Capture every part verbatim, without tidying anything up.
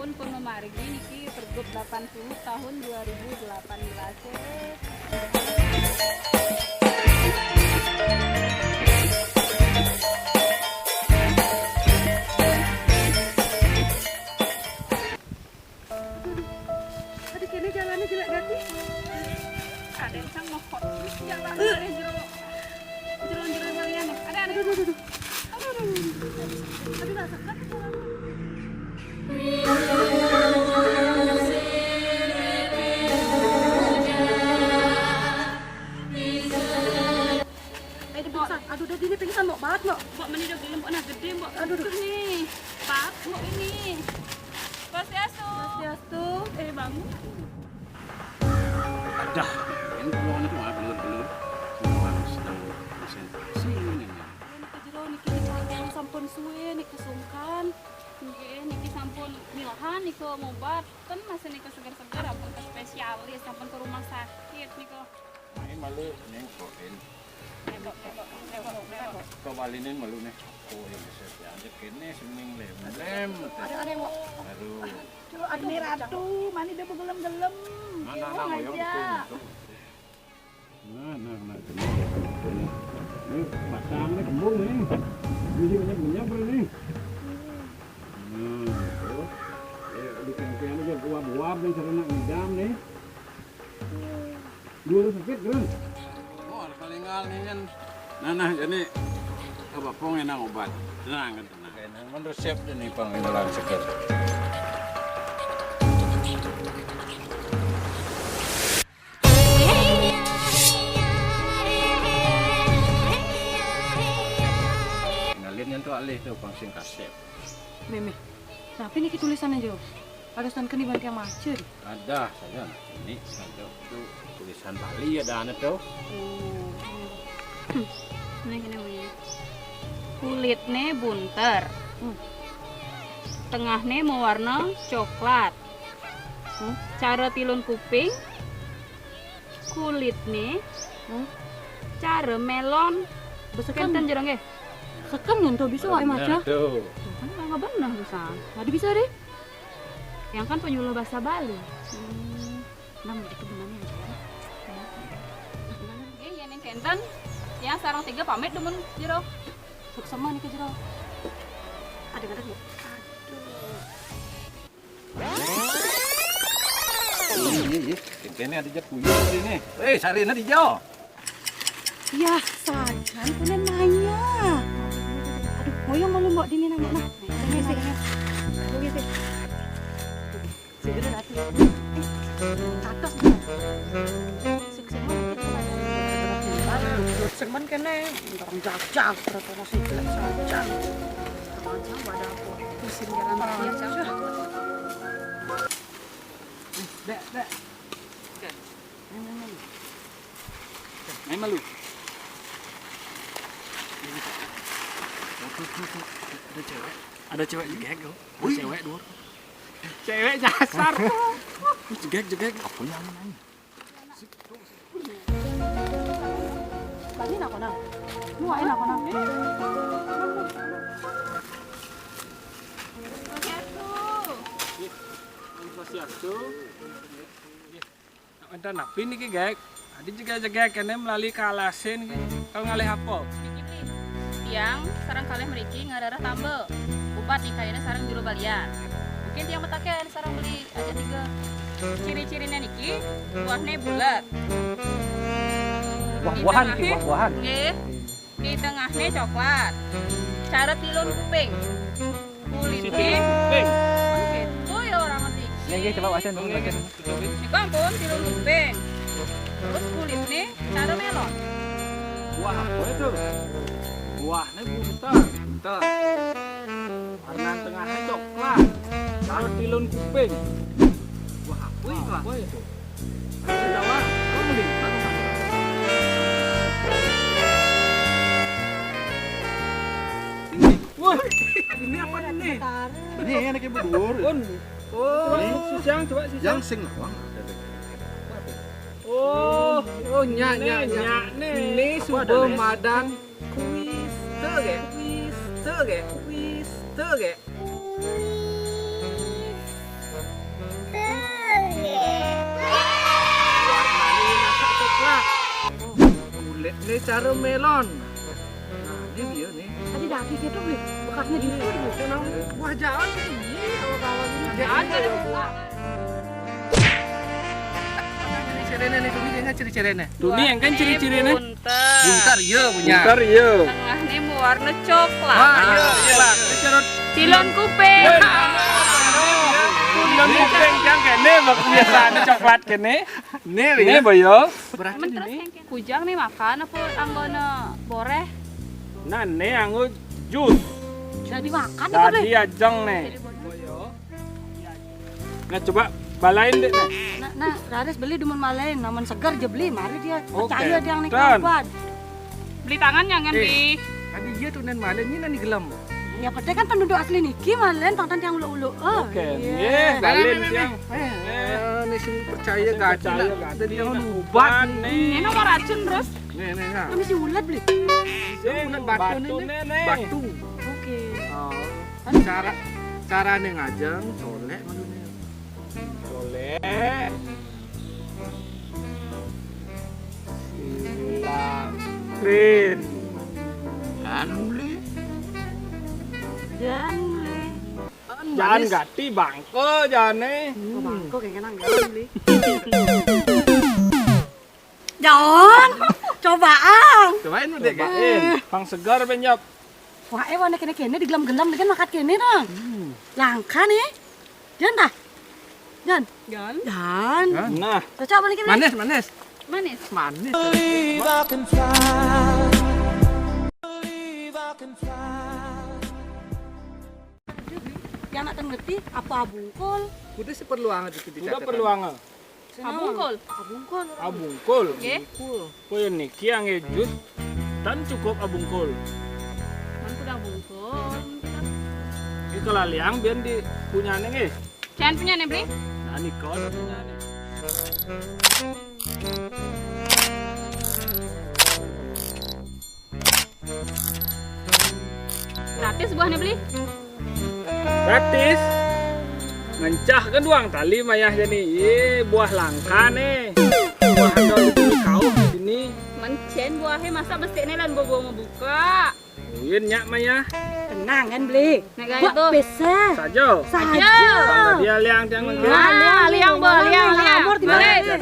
Pun mamargi niki pergub delapan puluh tahun dua ribu delapan belas. Aduh, kene jalannya jelek gati. Ada yang sang mohon. Jalan dari jero. Jero-jero kalian. Ada, ada. Aduh, aduh, aduh. Aduh, aduh, aduh. Tapi nggak sekat jalan. Eh, dia pingsan. Aduh, udah, dia pingsan, Mbok, banget, Mbok. Mbok, meni dok dilem, Mbok, nah, gede, Mbok. Aduh, aduh. Nih, Pak, Mbok, ini. Swastiastu. Swastiastu. Eh, bangun. Adah, ini kalau anak mah belur-belur. Memang sedang konsentrasi ini. Yen ke jero niki dipandang sampun suwe niki sungkan. Nggih, niki sampun milahan niku ngobat. Ten masih niku seger-seger, ampun ke spesialis, ampun ke rumah sakit niku. Ini malu ning koin. Nek kok, nek kok, nek kok, nek kok. Kebalinin malu nih. Oh, ya bisa ya. Aja kene sing ning lem. Lem. Ada, ada yang mau. Aduh. Aduh, aduh, ini Ratu, mani dia begelem-gelem. Mana Bingung nang oyong aja. Itu, itu. Nah, nah, nah, ini, ini pasang nih kembung nih. Ini banyak banyak nih. Nah, itu. Ya, di kengkeng aja buah-buah dan sarana ngidam nih. Dua sakit, Bro. Oh, ada palingal nih kan. Nah, nah, jadi apa pong enak obat. Tenang kan, tenang. Enak men resep nih pang ini orang seger. Ngalin yang tuh alih tuh pang sing kasep. Meme, tapi niki tulisannya jauh. Ada tulisan keni banting macet. Ada saja ini ada tuh tulisan Bali ada ane tuh. Oh, iya. Hmm, ini, ini, ini. Kulitne bunter. Hmm. Tengahne mawarna coklat. Hmm. Cara tilun kuping. Kulitne. Hmm. Cara melon. Beseken. Kenten jero nggih. Seken nyentuh bisa, Wak, maca. Nah, tuh. Kan nggak benar bisa. Ada bisa deh. Yang kan penyuluh bahasa Bali. Hmm. Nah, mau itu gimana ya? Nggih, yen ning kenten, yang sareng tiga pamit dumun jero. Suksema niki jero. Ada-ada ya. Aduh. Iya, iya, iya. Kene ada jep kuyup ini. Eh, sarina di jo. Ya, sajan kene nanya. Aduh, moyong malu mbok dini nang nah. Ini sih. Ini sih. Segera ratu. Eh, tatos. Sukses. Sukses kene, orang jajal, terus sih jelek saja. Orang jauh ada apa? Pusing jalan dia, Cang. Dek, dek. Oke. Ini, ini, ini. Main malu. Ada cewek. Ada cewek jegeg, oh. Ada cewek dua. Cewek nyasar. Jegeg, jegeg. Apa yang main? Bagi nak kau nak. Lu ayo nak kau nak. Swastiastu. Swastiastu. Nak wénten napi niki, Gék? Adi jegég-jegég kéné melali ka alasé niki. Kal ngalih apa? Niki, Bli. Tiang sareng kalih mriki ngrereh tamba. Upat nikayana sareng juru balian. Mungkin tiang mataken sareng Bli aja tiga. Ciri-ciriné niki, buahné bulet. Buah-buahan niki, buah-buahan. Nggih. Di tengahné coklat. Cara tilun kuping. Kulitné. Tilun kuping. Kan gitu ya orang ngerti. Ya, ya, coba wacan, wacan. Niku ampun tilun kuping. Terus kulitné cara melon. Buah apa itu? Buahnya bunter. Bunter. Warna tengahnya coklat. Cara tilun kuping. Buah apa itu? Apa itu? Wah, ini apa ini? Ini anak ibu dhuwur. Pun. Oh, sijang coba sijang. Yang sing nawang. Oh, oh nyak nyak nyak. Ini suba madan kuis. Tuh gak? Kuis. Tuh gak? Kuis. Tuh gak? Cara melon. Nah, ini dia nih. Ada daging gitu, Bli. Bekasnya di situ, Bli. Buah jalan ini, kalau kawan ini. Jalan, ada buah. Ciri-cirinya nih, Duni, dia ciri-cirinya. Duni yang kan ciri-cirinya. Buntar. Buntar, iya, punya. Buntar, iya. Tengahnya mau warna coklat. Ah, iya, iya. Coklat. Tilon kuping. Tilon kuping, yang kene, bak biasanya coklat kene. Nih, ya. Nih, boyo. Berarti ini. Kujang nih makan apa anggona boreh? Nah, nih anggo jus. Jadi makan itu deh. Tadi ajeng nih. Nah, coba balain deh nih. Nah, nah, raris beli demen malain, namun segar je beli, mari dia percaya dia nih kuat. Beli tangan jangan di. Tadi dia tuh nen malain ini nih gelem. Ya pete kan penduduk asli niki malain tangtan tiang ulu-ulu. Oh, oke, iya. Balain tiang. Eh, nih sing percaya gati lah. Jadi jangan ubat nih. Ini nomor racun terus. Nih, nih, nah. Kami si ulat beli. Ulat batu nih. Batu. Oke. Oh. Cara, carane ngajeng, colek maksudnya. Colek. Silapin. Anu, Bli. Jangan, Bli. Jangan gati bangko, jane. Bangko kayak kenang, Bli. Jon, coba ang. Cobain udah, Kak. Cobain. Pang segar, benyap. Wah, eh, warna kene-kene digelam-gelam dengan makat kene dong. Langka nih. Jon dah. Jon. Jon. Jon. Nah. Cocok balik kene. Manis, manis. Manis. Manis. Yang nak ngerti apa abungkul? Udah sih perlu anget itu. Udah perlu anget. Abungkul. Abungkul. Abungkul. Nggih. Abungkul. Kowe niki angge jus tan cukup abungkul. Kan kudu abungkul. Iki kelaliang biyen di punyane nggih. Jan punyane, Bli? Nah, nika punyane. Gratis buahnya, Bli. Gratis. Mencah kan duang tali mayah jani. Ye, buah langka nih. Buah handal itu kau di sini. Mencen buahnya masa bestiknya lan bobo ngebuka. Uyin nyak mayah. Tenang kan, Bli. Nek gaya tuh. Bisa. Saja. Saja. Bang tadi aliang tiang mengko. Nah, aliang, Bo, aliang, aliang. Amor tiba. Mari.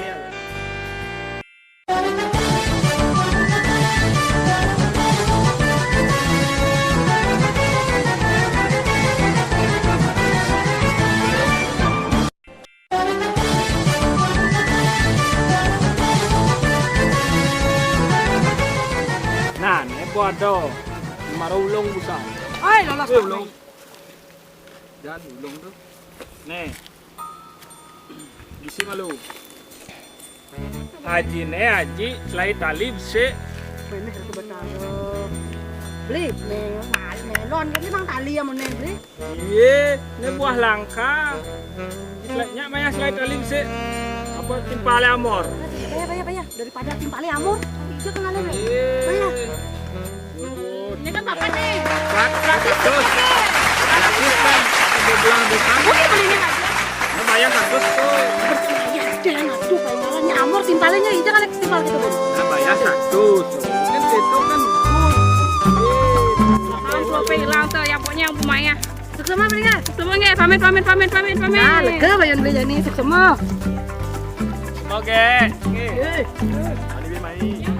Nah, ne po ado. Maro ulung busan. Ai, lolos. Eh, ulung. Jangan ulung tuh. Nih. Bisi malu. Haji ne, haji, selain tali bisi. Bener tuh betul. Beli, nih, mal, melon, ini bang tali ya mau nih, beli. Iya, ini buah langka. Selainnya maya selain tali bisi. Apa timpale amor? Bayar, bayar, bayar. Daripada timpale amor, nanti hijau kenalnya, beli. Iya. Bayar. Ini kan papat nih. Papat, seratus. Seratus kan, sebelah bukan. Oke, belinya aja. Nah, bayar seratus tuh. Percaya deh, aduh, kayak jalannya amor, timpalenya hijau kan timpal gitu, beli. Nah, bayar seratus. Kan gitu kan. Paham, dua P hilang tuh, yang punya yang pemaya. Suksema, beli nggak? Suksema nggih, pamit, pamit, pamit, pamit, pamit. Nah, lega bayan beli jani, suksema. Oke. Oke. Adi main.